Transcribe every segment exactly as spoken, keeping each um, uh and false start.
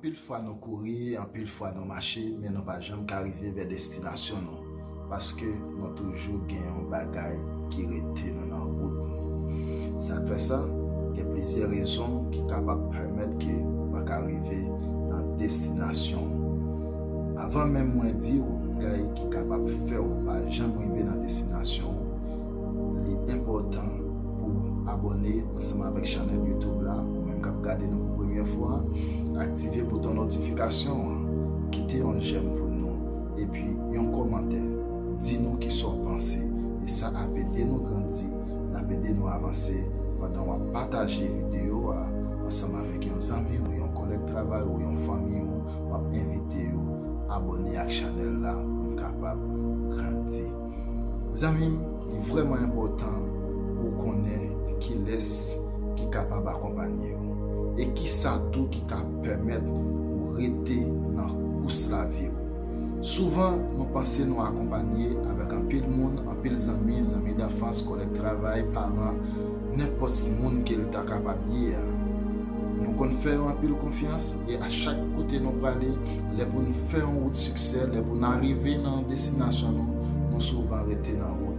Anpil fwa nou kouri, anpil fwa nou mache, men nou pa janm ka rive vè destinasyon nou, paske nou toujou gen yon bagay ki rete nou nan wout nou. Sa k fè sa? Gen plizyè rezon ki kapab pèmèt ke ou pa ka rive nan destinasyon ou. Avan menm mwen di w bagay ki kapab fè w pa janm rive nan destinasyon ou, li enpòtan pou abòne ansanm avèk chanèl YouTube la, ou menm k ap gade nou pou premyè fwa, aktive bouton notifikasyon an, kite yon jèm pou nou, epi yon kòmantè. Di nou kisa w panse, e sa ap ede nou grandi, l ap ede nou avanse pandan w ap pataje videyo a ansanm avèk yon zanmi w, yon kòlèg travay ou, yon fanmi w, w ap envite yo abòne ak chanèl la pou n kapab grandi. Zanmi m, li vrèman enpòtan pou w konnen kilès ki kapab akonpanye w e kisa tou ki ka pèmèt ou rete nan kous lavi w. Souvan, nou panse nou akonpanye avèk anpil moun, anpil zanmi, zanmi danfans, kòlèg travay, paran, nenpòt moun ke l ta kapab ye a. Nou konn fè yo anpil konfyans e a chak kote nou prale, lè pou n fè yon wout siksè, lè pou n arive nan destinasyon nou, nou souvan rete nan wout.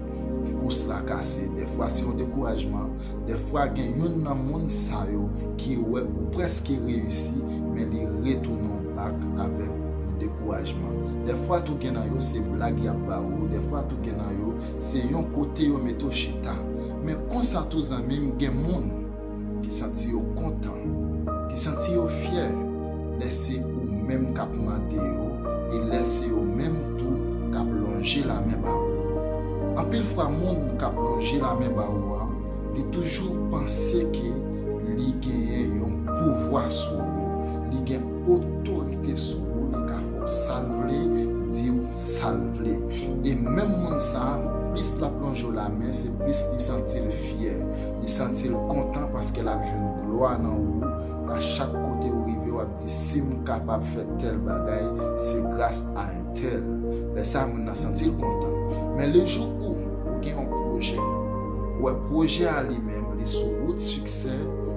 Kous la kase, dèfwa se yon dekourajman, dèfwa gen youn nan moun sa yo ki wè ou prèske reyisi, men li retounen w bak avèk yon dekourajman. Dèfwa tou gen nan yo se blag y ap ba ou, dèfwa tou gen nan yo se yon kote yo mete w chita. Men konsa tou zanmi m, gen moun ki santi yo kontan, ki santi yo fyè lè se ou menm k ap mande yo e lè se yo menm tou k ap lonje lamen ba ou. Anpil fwa moun k ap lonje lamen ba ou an, li toujou panse ke li genyen yon pouvwa sou ou, li gen otorite sou ou, li ka fè w sa l vle, di w sa l vle. E menm moun sa a, plis l ap lonje w lamen, se plis li santi l fyè, li santi l kontan paske l ap jwenn glwa nan ou. A chak kote ou rive, w ap di, si m kapab fè tèl bagay, se gras a entèl. Lè sa a, moun nan santi l kontan. Men le jou ou, ou gen yon pwojè, ou wè pwojè a li menm, li sou wout siksè,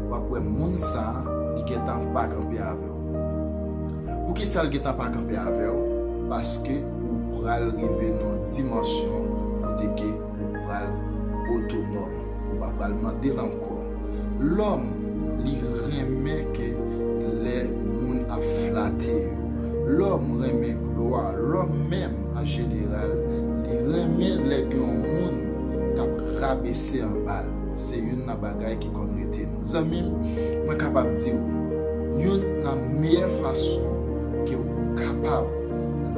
w ap wè moun sa a, li gentan pa kanpe avè w. Poukisa l gentan pa kanpe avè w? Paske ou pral rive nan yon dimansyon kote ke ou pral otonòm. Ou pa pral mande l ankò. Lòm, li renmen ke lè moun ap flate yo. Lòm renmen glwa. Lòm menm, an jeneral, li renmen lè gen yon moun k ap rabese anba l. Se youn nan bagay ki konn rete nou. Zanmi m, mwen kapab di w, youn nan meyè fason ke w kapab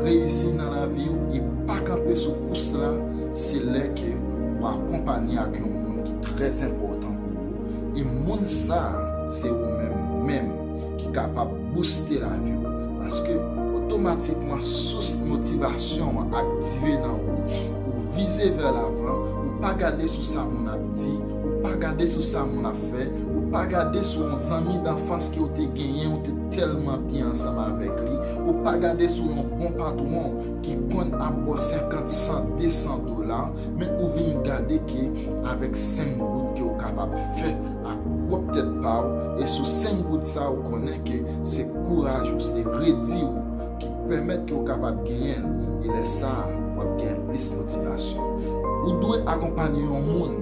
reyisi nan lavi w e pa kanpe sou kous la, se lè ke w akonpanye ak yon moun ki trè enpòtan pou ou. E moun sa a, se ou menm menm ki kapab bouste lavi w. Paske otomatikman, sous motivasyon an aktive nan ou. Ou vize vè lavan, ou pa gade sou sa moun ap di, ou pa gade sou sa moun ap fè, ou pa gade sou yon zanmi danfans ke w te genyen, ou te tèlman byen ansanm avèk li, ou pa gade sou yon bon patwon ki konn ap ba w senkant, san, de san dola, men ou vin gade ke avèk senk goud ke w kapab fè ak pwòp tèt pa w, e sou senk goud sa a, ou konnen ke se kouraj ou, se redi ou ki pèmèt ke w kapab genyen l, e lè sa a, w ap gen plis motivasyon. Ou dwe akonpanye yon moun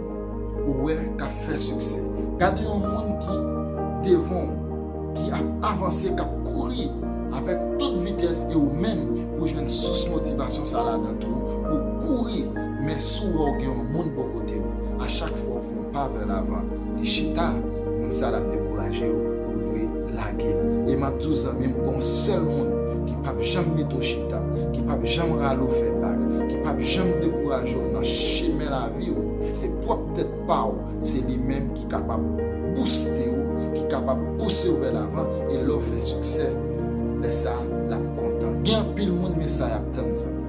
ou wè k ap fè siksè. Gade yon moun ki devan w, ki ap avanse, k ap kouri avèk tout vitès, e ou menm pou jwenn sous motivasyon sa ladan tou, pou kouri, men si w wè w gen yon moun bò kote w, a chak fwa w fè yon pa vè lavan, li chita, moun sa l ap dekouraje w, ou dwe lage l. E m ap di w zanmi m, gon sèl moun ki p ap janm mete w chita, ki p ap janm rale w fè bak, ki p ap janm dekouraje w nan chemen lavi w, se pwòp tèt pa w, se li menm ki kapab bouste w, ki kapab pouse w vè lavan, e lè w fè siksè, lè sa a, l ap kontan. Gen anpil moun, men sa y ap tann zanmi.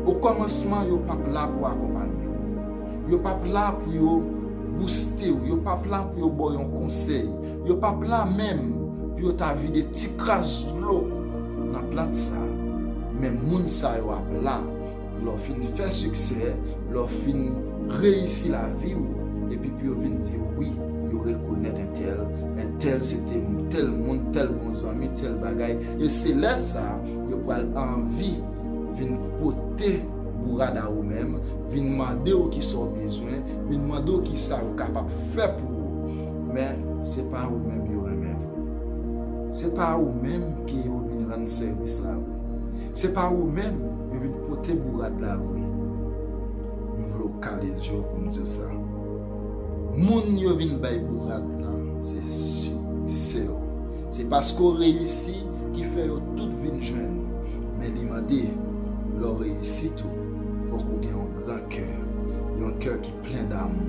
Okòmansman, yo p ap la pou akonpanye w. Yo p ap la pou yo bouste w. Yo p ap la pou yo ba w yon konsèy. Yo p ap la menm pou yo ta vide ti kras dlo nan plant sa a. Men moun sa yo ap la lè w fin fè siksè, lè w fin reyisi lavi w, epi pou yo vin di wi, yo rekonèt entèl, entèl tèl se te tèl moun, tèl bon zanmi, tèl bagay. E se lè sa a, yo pral anvi vin pote bourad a ou menm, vin mande w kisa w bezwen, vin mande w kisa yo kapab fè pou ou. Men, se pa ou menm yo renmen vre. Se pa ou menm ke yo vin rann sèvis la vre. Se pa ou menm yo vin pote bourad la vre. M vle w kale zye w pou m di w sa. Moun yo vin bay bourad la, se si, se yo. Se paske w reyisi ki fè yo tout vin jwenn ou. Men li mande, lè w reyisi tou, fòk ou gen yon gran kè, yon kè ki plen damou.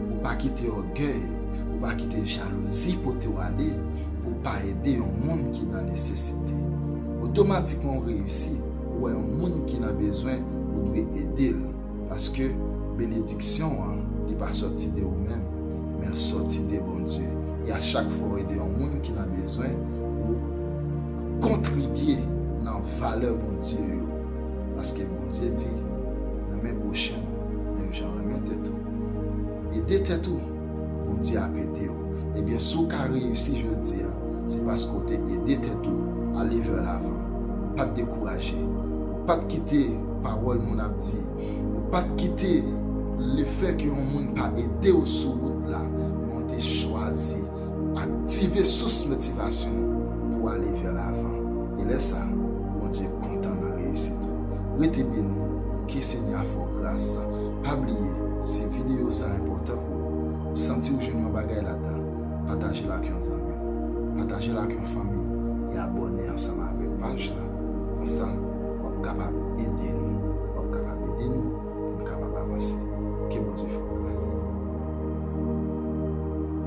Ou pa kite ògèy, ou pa kite jalouzi pote w ale pou w pa ede yon moun ki nan nesesite. Otomatikman ou reyisi, ou wè yon moun ki nan bezwen, ou dwe ede l. Paske benediksyon an, li pa sòti de ou menm, men l sòti de Bondye. E a chak fwa w ede yon moun ki nan bezwen, ou kontribye nan valè Bondye yo. Paske Bondye di, renmen pwochen w menm jan w renmen tèt ou. Ede tèt ou, Bondye ap ede w. Ebyen, si w ka reyisi jodi a, se paske w te ede tèt ou ale vè lavan. Ou pa t dekouraje. Ou pa t kite pawòl moun ap di. Ou pa t kite lefètke yon moun pa ede w sou wout la, men w te chwazi aktive sous motivasyon w pou w ale vè lavan. E lè sa, Bondye kontan nan reyisit ou. Rete beni, ke Senyè a fè w gras. Pa bliye, si videyo sa a enpòtan pou ou, ou santi w jwenn yon bagay ladan, pataje l ak yon zanmi w, pataje l ak yon fanmi, e abòne ansanm avèk paj la. Konsa, w ap kapab ede nou, w ap kapab ede nou